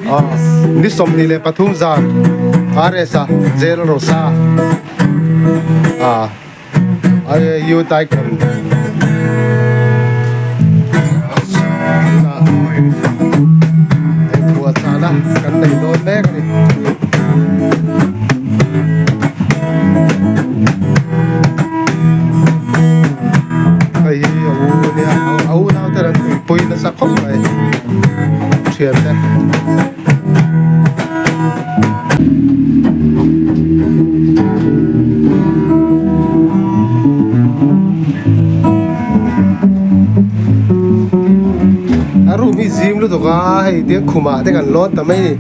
Ni 23 zan RS a J Lalrosa a Youth Icon Inpuahchahna kan nei dawn mek a ni. Hei hi a u ania a u naute an tuipui nasa khawp mai thiante. A room hi zim lutuk a hei tiang khumah te kan lawn ta mai a ni.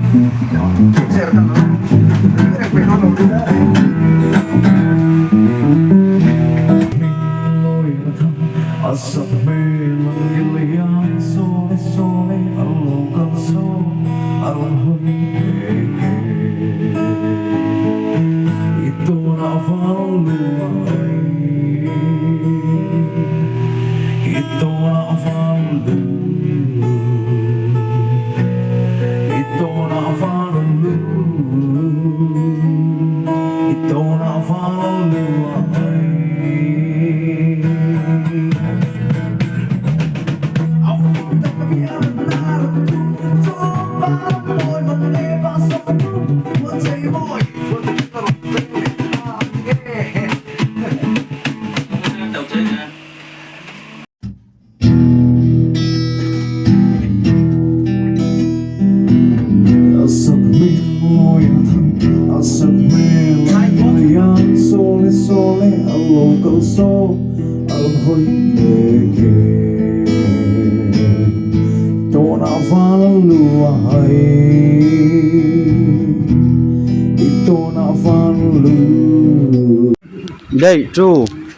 Daih chu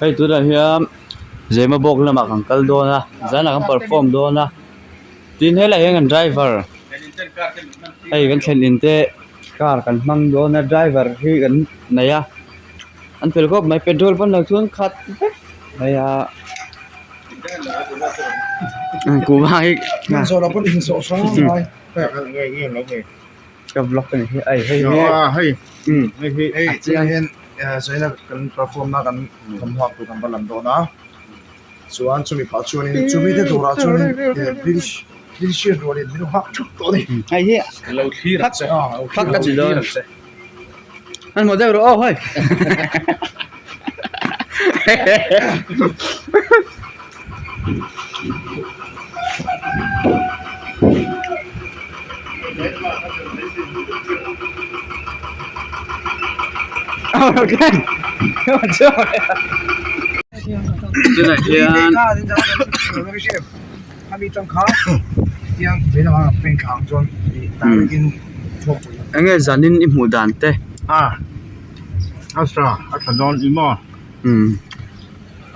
hei tunah hian Zemabawk lamah kan kal dawn a zanah kan perform dawn a tin helaiah hian kan driver hei kan thlen in te car kan hmang dawn a driver hi kan nei a an fel khawp mai petrol pawn lo chuan khat vek mai a kuhva hi ka vlog a ni hi ai hei hi hei chiang hian zaina kan perform na kan thawmhnaw tur kan va lam dawn a chuan chumi pah chuanin chumi te turah chuanin british british rualin min hak thup tawh a ni hei hi lo thlir ang che hak ka ti dawn hmanhmawh deuh rawh aw hei Tunah hian enge zanin i hmuh dan te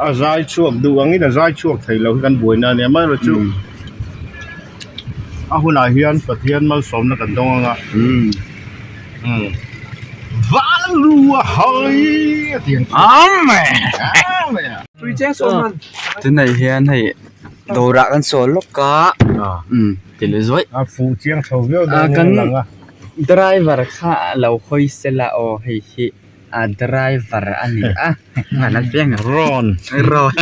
A zai chhuak duh angin a zai chhuak thei lo hi kan buaina a nia amaherawhchu a hunah hian Pathian malsawmna kan dawng ang a Valua hai a ti ang chu Tunah hian hei dawrah kan sawl lawk a ti leh zuaih a fuh chiang chho viau dawn in a lang a driver kha a lo hawi sela aw hei hi. A driver a ni a an a piang ang rawn rawn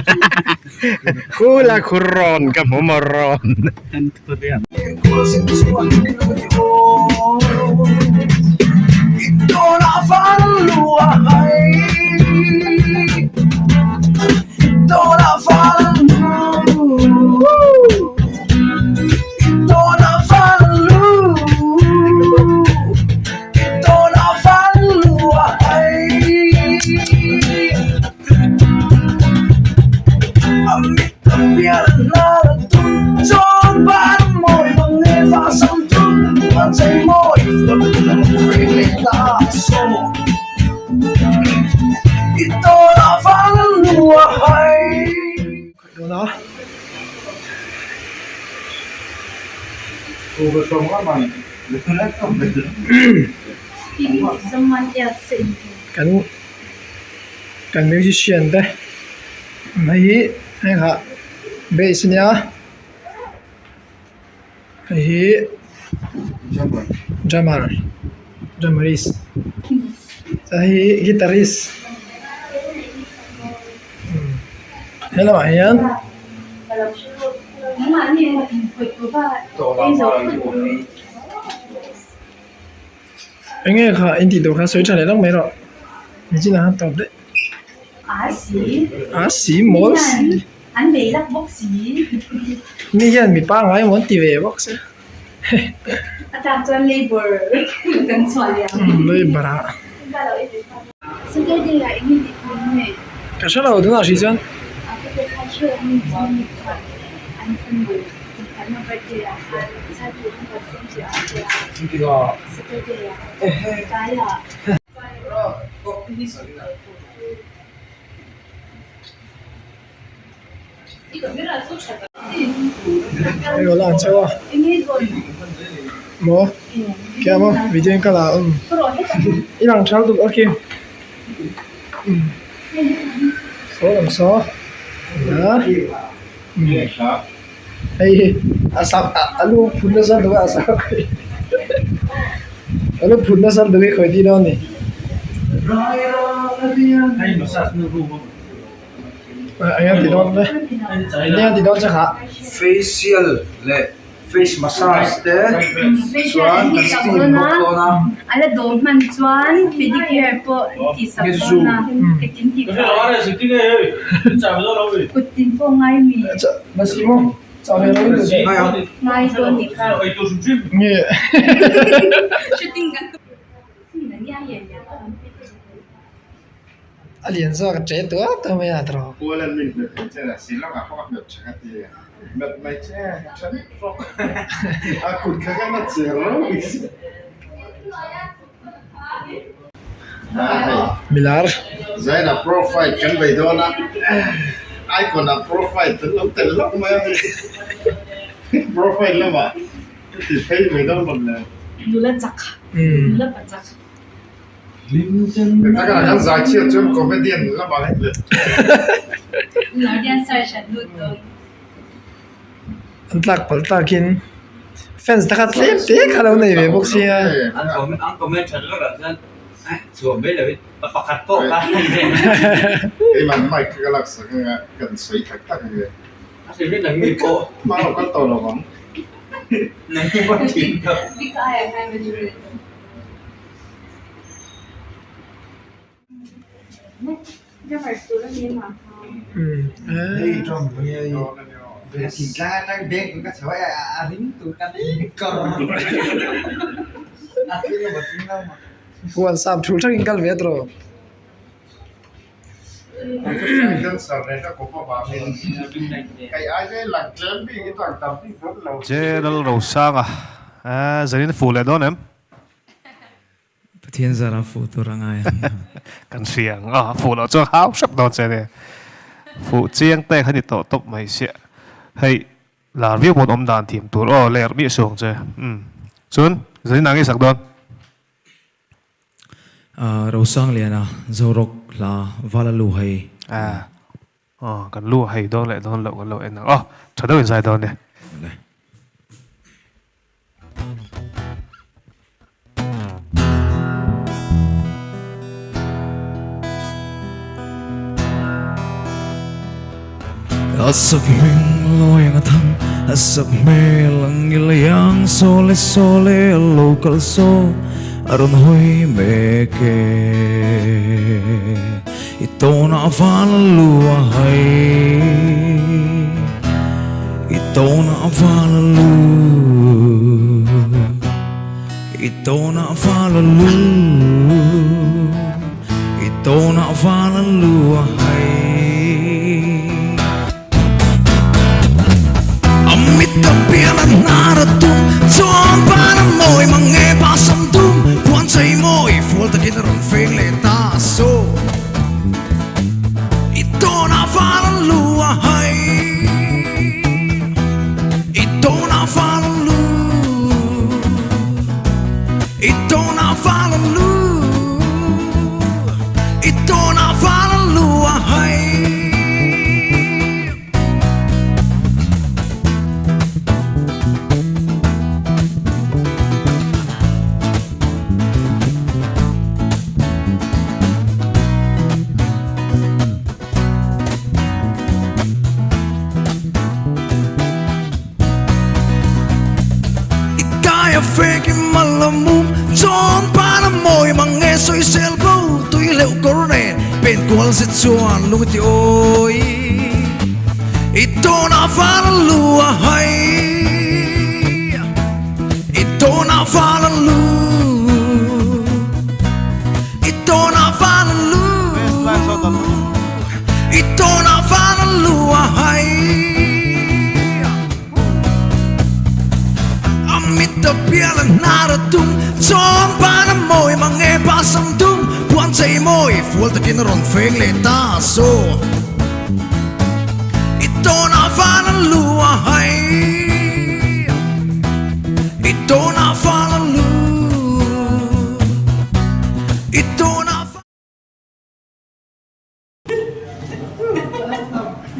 khula khu rawn ka hmu maw rawn Kan kan musician te hei hi heng ah bass a nia hei hi. Drummer drummerist chuan hei hi guitarist helamah hian eng nge kha in tih tur kha sawi tha leh lawk mai rawh nichinah khan tawp daih a si mawl si mi hian mi pangngai emaw an ti ve bawk sia. Labour ah ka hre lo tunah hrih chuan Hei aw la an chho a maw kia maw video in ka la a i lang tha lutuk a khi saw lam saw a hei hi a sam a lu phun nasa lutuk a a sam a lu phun nasa lutuk hi khawi tih dawn a ni. Eng a ti dawn le eng a ti dawn che kha. Facial leh face massage te chuan kan steam bawk dawn a. A la dawm hman chuan pedicure pawh tih sak dawn a kut tin tih kha kut tin pawh ngai mi. Lasi maw chah ve lo in ngai dawn tih kha. Nge. Shooting kan. A lian zawk a che tuar tuar mai a tawrh. Kuala min hmet thei che a si lawngah pawh a hmet tha ka ti a, hmet mai che a then rawk a kut kha khan a che ro si. Milar. Zaina profile kan bei dawn a, icon ah profile kan lo tel hlauh mai a, profile lamah ka ti phei mai dawn lo le. Nula chak, nula pa chak. Takah kan zai chhiat chuan comedian lamah hian let. An tlak palh takin fans te kha tlem te kha lo nei ve bawk sia. Keimah mic kha ka laksak anga kan sawi tak tak ang e. Hma lo kal tawh lo ang. Huan sap thul thakin kal ve tawh. General Rosanga, Zanin fu leh dawn em? Pathian zara fuh tur a ngai ang. Kan hria ang a, fuh loh chuan hau hrep dawn che nia. Fuh chiang te kha ni tawh tawp mai sia. Hei lar viau pawn awm dan thiam tur aw ler miah suh ang che. Umm. Chuan zanin ah nge sak dawn? Rosangliana Zorok hla Vala lu hei. Aw kan lu hei dawn leh dawn loh kan lo en ang aw. Tha deuhin zai dawn nia. A sak hming lawi ang a thang, a sak hmel ang i lei ang Sawle sawle a lo kal saw a rawn hawi mek e I tawnah val a lu a hai I tawnah val a lu I tawnah val a lu I tawnah val a lu a hai A mit a pian a hnar a tum Chuan pan a mawi mang nge pa sam tum Puan chei mawi fual takin a rawn feng leh ta so I tawnah val a lu a hai I tawnah val a lu I tawnah val a lu I tawnah val a lu a hai. a fek i mal a mum Chawn pan a mawi mang nge sawisel bo tui hleuh kawr nen pen kual zet chuan lung i ti awi I tawnah val a lu a hai I tawnah val a lu I tawnah val a lu I tawnah val a lu a hai A mit a bial a hnar a tum Chawn ban a mawi mang e pa sam dum Puan chei mawi fual takin a rawn feng leh ta saw I tawnah val a lu a hai I tawnah val a lu I tawnah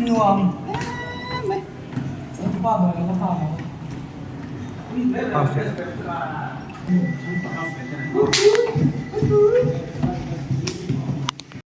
Nuam em mai.